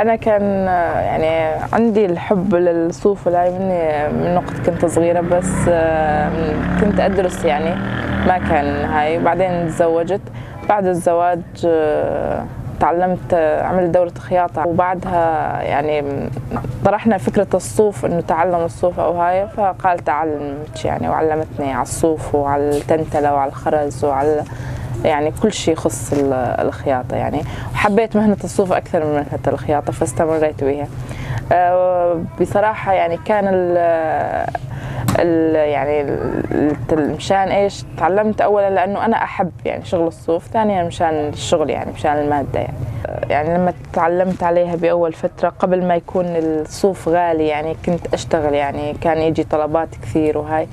أنا كان يعني عندي الحب للصوف والهاي من وقت كنت صغيرة، بس كنت أدرس يعني ما كان هاي. بعدين تزوجت، بعد الزواج تعلمت، عملت دورة خياطة، وبعدها يعني طرحنا فكرة الصوف إنه تعلم الصوف أو هاي، فقال تعلمت يعني، وعلمتني على الصوف وعلى التنتلة وعلى الخرز وعلى يعني كل شيء يخص الخياطة يعني. وحبيت مهنة الصوف أكثر من مهنة الخياطة فاستمريت بها. بصراحة يعني كان ال يعني مشان إيش تعلمت؟ أولا لأنه أنا أحب يعني شغل الصوف، ثانيا مشان الشغل يعني مشان المادة يعني. يعني لما تعلمت عليها بأول فترة قبل ما يكون الصوف غالي يعني كنت أشتغل، يعني كان يجي طلبات كثير وهاي،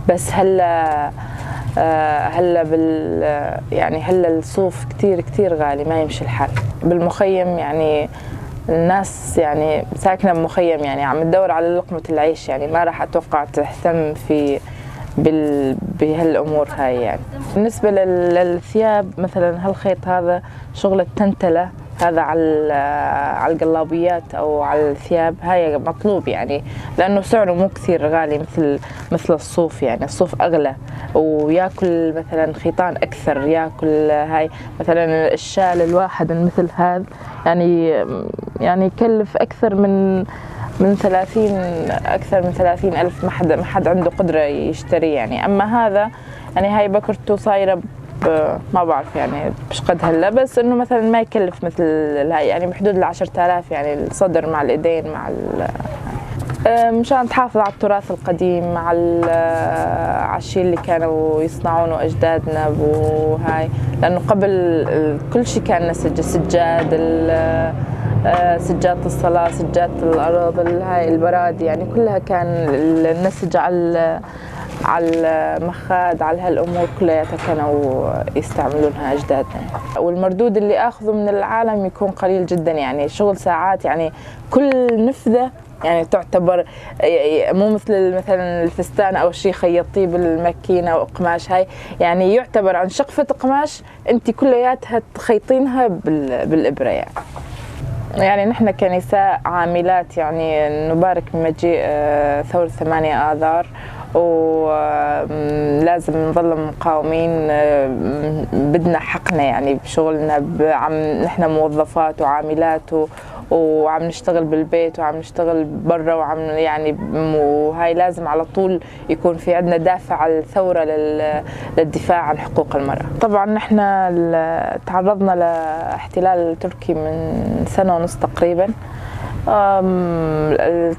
بس هلا هلا بال يعني هلا الصوف كثير كثير غالي، ما يمشي الحال. بالمخيم يعني الناس يعني ساكنة بمخيم يعني عم تدور على لقمة العيش، يعني ما راح أتوقع تهتم في بهالأمور هاي يعني. بالنسبة للثياب مثلا هالخيط هذا شغل التنتلة هذا على القلابيات أو على الثياب هاي مطلوب يعني، لأنه سعره مو كثير غالي مثل الصوف يعني. الصوف أغلى وياكل مثلا خيطان أكثر، ياكل هاي مثلا الشال الواحد مثل هذا يعني يكلف أكثر من 30، أكثر من 30 ألف، ما حد عنده قدرة يشتري يعني. أما هذا يعني هاي بكرته صايرة ما بعرف يعني مش قد هلا، بس إنه مثلا ما يكلف مثل هاي يعني بحدود 10,000 يعني، الصدر مع الإيدين مع مشان تحافظ على التراث القديم، على الشيء اللي كانوا يصنعونه أجدادنا وهاي، لأنه قبل كل شيء كان نسج، السجاد، سجادة الصلاة، سجادة الأرض، هاي البرادي يعني كلها كان النسج على المخاد، على هالأمور كلها كانوا يستعملونها أجدادنا. والمردود اللي أخذه من العالم يكون قليل جدا يعني، شغل ساعات يعني كل نفذة يعني تعتبر مو مثل مثلا الفستان أو شيء خيطيه بالماكينة وقماش هاي، يعني يعتبر عن شقفة قماش أنت كلياتها تخيطينها بالإبرة يعني. يعني نحن كنساء عاملات يعني نبارك بمجيء ثورة 8 آذار، ولازم نظل مقاومين، بدنا حقنا يعني بشغلنا، نحن موظفات وعاملات وعم نشتغل بالبيت وعم نشتغل برا وعم يعني، وهاي لازم على طول يكون في عندنا دافع الثورة للدفاع عن حقوق المرأة. طبعا نحن تعرضنا لاحتلال تركي من 1.5 سنة تقريبا.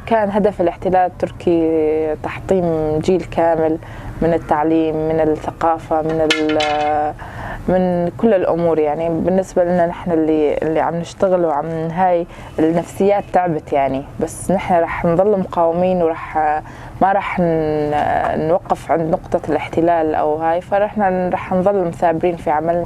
كان هدف الاحتلال التركي تحطيم جيل كامل من التعليم، من الثقافة، من كل الأمور يعني. بالنسبة لنا نحن اللي عم نشتغل وعم هاي النفسيات تعبت يعني، بس نحن رح نضل مقاومين ورح ما رح نوقف عند نقطة الاحتلال أو هاي، فرحنا رح نضل مثابرين في عملنا.